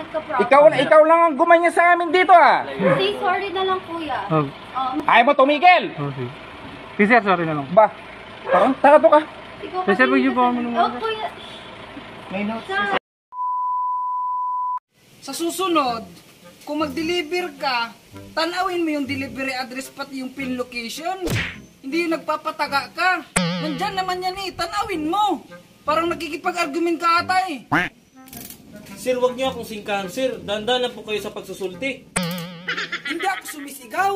nagka-problem. Ikaw lang ang gumanya sa amin dito ah. Say sorry na lang, kuya. Oh, Oh, Ayaw mo tumigil. oh, sige. Sige, sir, sorry na lang. Ba, parang tarado ka. Ikaw Sir, kasi wag niyo po ako nagkasalanan. manunod. Oh, kuya. May notes. Sir. Sa susunod, kung mag-deliver ka, tanawin mo yung delivery address pati yung pin location. Hindi yung nagpapataga ka. Nandyan naman yan eh, tanawin mo. Parang nakikipag-argument ka ata eh. Sir, wag niyo akong singkahan, sir. Dandan lang po kayo sa pagsusulti. Hindi ako sumisigaw.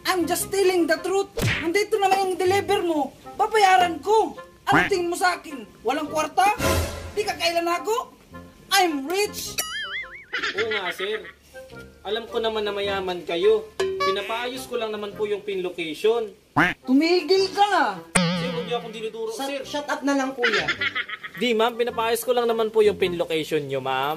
I'm just telling the truth. Nandito naman yung deliver mo. Babayaran ko. Anong tingin mo sa akin? Walang kwarta? Di ka kailan ako? I'm rich. Oo nga, sir. Alam ko naman na mayaman kayo. Pinapaayos ko lang naman po yung pin location. Tumigil ka na. Sir, wag niyo akong dinuduro, sir. Shut up na lang, kuya. Di, ma'am. Pinapaayos ko lang naman po yung pin location niyo, ma'am.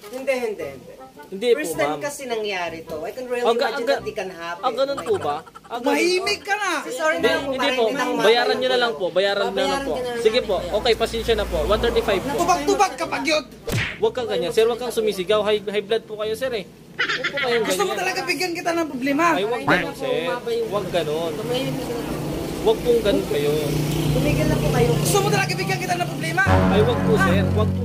Hindi, hindi, hindi. Hindi First po, time ma'am. kasi nangyari to. I can really Ang imagine ang that it can happen. Ah, ganun po ba? Ah, ganun. Mahimik ka na. Si sorry Hindi, na lang po, hindi para po. hindi lang Bayaran nyo na lang po. Bayaran na lang po. Sige po. Okay, pasensya na po. 135 po. Tubag-tubag ka pag yun. Huwag kang ganyan. Sir, huwag kang sumisigaw. High blood po kayo, sir eh. Huwag po kayong Gusto mo ganyan. talaga bigyan kita ng problema. Ay, huwag ganun, sir. Huwag ganun. Huwag pong ganun kayo. Tumigil na po kayo. Gusto mo talaga bigyan kita ng problema. Ay, wag po, sir. Wag po.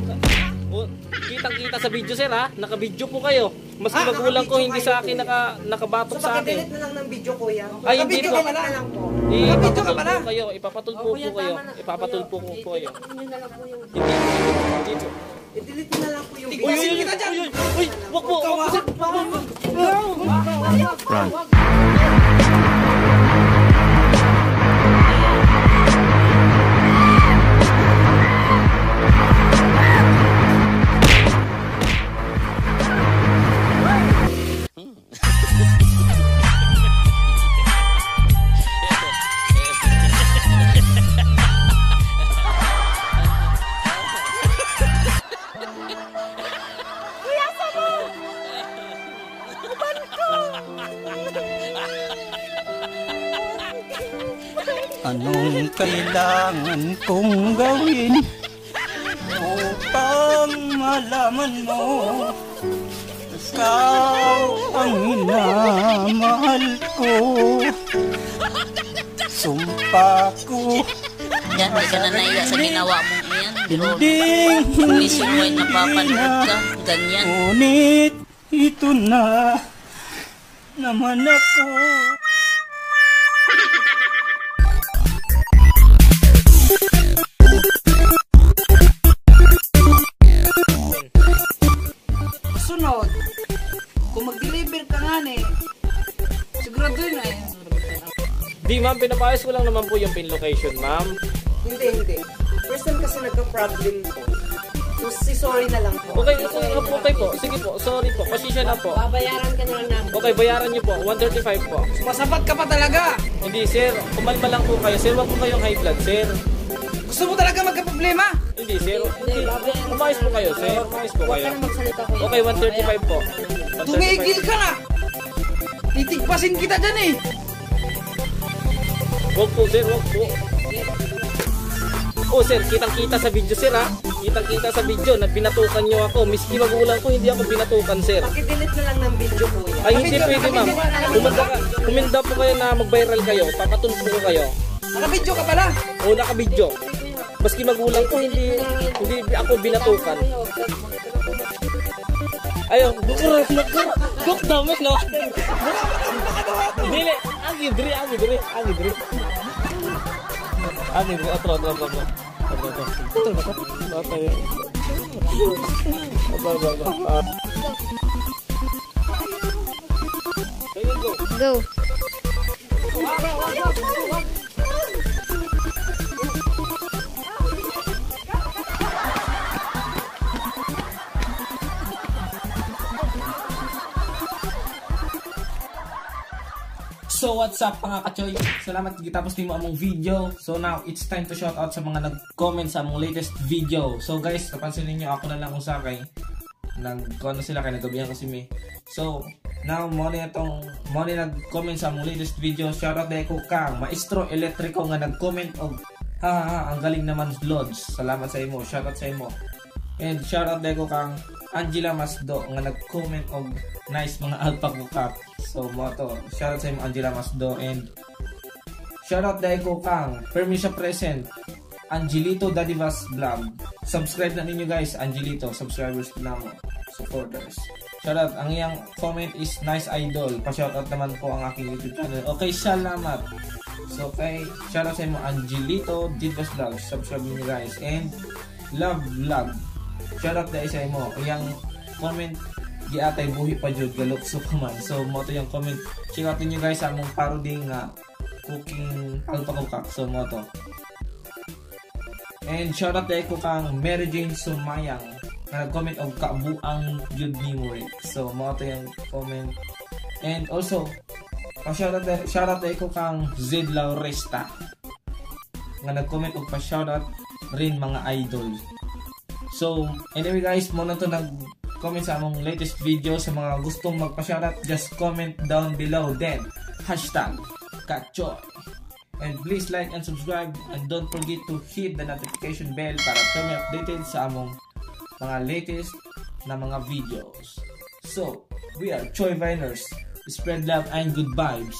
Oh, kitang-kita sa video, sir, ha? Naka-video po kayo. Maski Ah, magulang ko, naka-video hindi kayo, sa akin kuya. nakabatok So, sa akin. pakidelete na lang ng video, kuya. Ay, hindi Naka-video po. ka pala. Na lang po. Naka-video ka Ipapatulpo pala. kayo. Ipapatulpo po kayo. Ipapatulpo ko po kayo. Hindi po. Hindi po. I-delete na lang po yung Uy, video. uy, Tigasin uy, kita dyan. uy, uy, uy, wag po, wag po, sir. Wag po. Anong kailangan kong gawin upang malaman mo ikaw ang minamahal ko? Sumpa ko, Yan, di ka na naiya sa ginawa mong iyan. Pero hinding nationwide hindi napapanood na. ka. Ganyan. Ngunit ito na naman ako. Sunod, kung mag-deliver ka nga ni, sigurado yun eh. Di, ma'am, pinapaayos ko lang naman po yung pin location, ma'am. Hindi, hindi. First time kasi nagka-problem to. So, si sorry na lang po. Okay, okay, okay po. Sige po, sorry po. Pasensya na po. Babayaran ka na lang namin. Okay, bayaran niyo po. 135 po. Sumasapat ka pa talaga. Hindi, sir. Kumalma lang po kayo. Sir, wag po kayong high blood, sir. Gusto mo talaga magka-problema? Hindi, sir. Hindi. Umayos po kayo, sir. Umayos po Huwag kayo. ka na magsalita, kuya. Okay, 135 po. 135. Tumigil ka na. Titigpasin kita dyan eh. Wag po, sir. Wag po. Oh, sir. Kitang-kita sa video, sir, ha? Kitang-kita sa video na binatukan niyo ako. Miski magulang ko, hindi ako binatukan, sir. Pakidelete na lang ng video, kuya. Ay, hindi pwede, ma'am. Kumanda po kayo na mag-viral kayo. Papatulpo ko kayo. Naka-video ka pala. O, naka-video. Maski magulang ko, hindi ako binatukan. Ayo, bukur, bukur, buk damit no. Dili, agi diri, agi diri, agi diri. Agi diri, otro, otro, otro, otro. Otro, otro. Otro ba to? Otro, otro, otro, otro. Go. Go. So what's up mga kachoy? Salamat gitapos nimo among video. So now it's time to shout out sa mga nag-comment sa among latest video. So guys, napansin niyo ako na lang usa kay nag-ano sila kay nagabihan kasi mi. So now mo ni atong mo ni nag-comment sa among latest video. Shout out ko kang Maestro Electrico nga nag-comment og ha ha ha, ang galing naman Lods. Salamat sa imo. Shout out sa imo. And shout out ko kang Angela Masdo nga nag-comment og "Nice, mga alpakukak." So mao to. Shoutout sa imo, Angela Masdo, and shoutout dahil ko kang permission present Angelito Dadivas Vlog. Subscribe na ninyo, guys, Angelito, subscribers na mo, supporters. Shoutout, ang iyang comment is "Nice, idol. Pa-shoutout naman po ang aking YouTube channel." Okay, salamat. So kay shoutout sa imo, Angelito Didvas Vlog. Subscribe niyo, guys, and Love Vlog. Shoutout dahil sa imo. Iyang comment, "Giatay buhi pa jud, galukso pa man." So mao to yung comment. Check out niyo, guys, sa among parody nga cooking alpakukak. So mao to. And shoutout dahil ko kang Mary Jane Sumayang na nag-comment og "Kabuang jud nimo, Rick." So mao to yung comment. And also, pa-shoutout dahil ko kang Zed Lauresta nga nag-comment og "Pa-shoutout rin, mga idol." So, anyway guys, mao na to nag-comment sa among latest video. Sa mga gustong magpa-shoutout, just comment down below, then #Kachoy. And please like and subscribe and don't forget to hit the notification bell para kami updated sa among mga latest na mga videos. So, we are Choy Viners. Spread love and good vibes.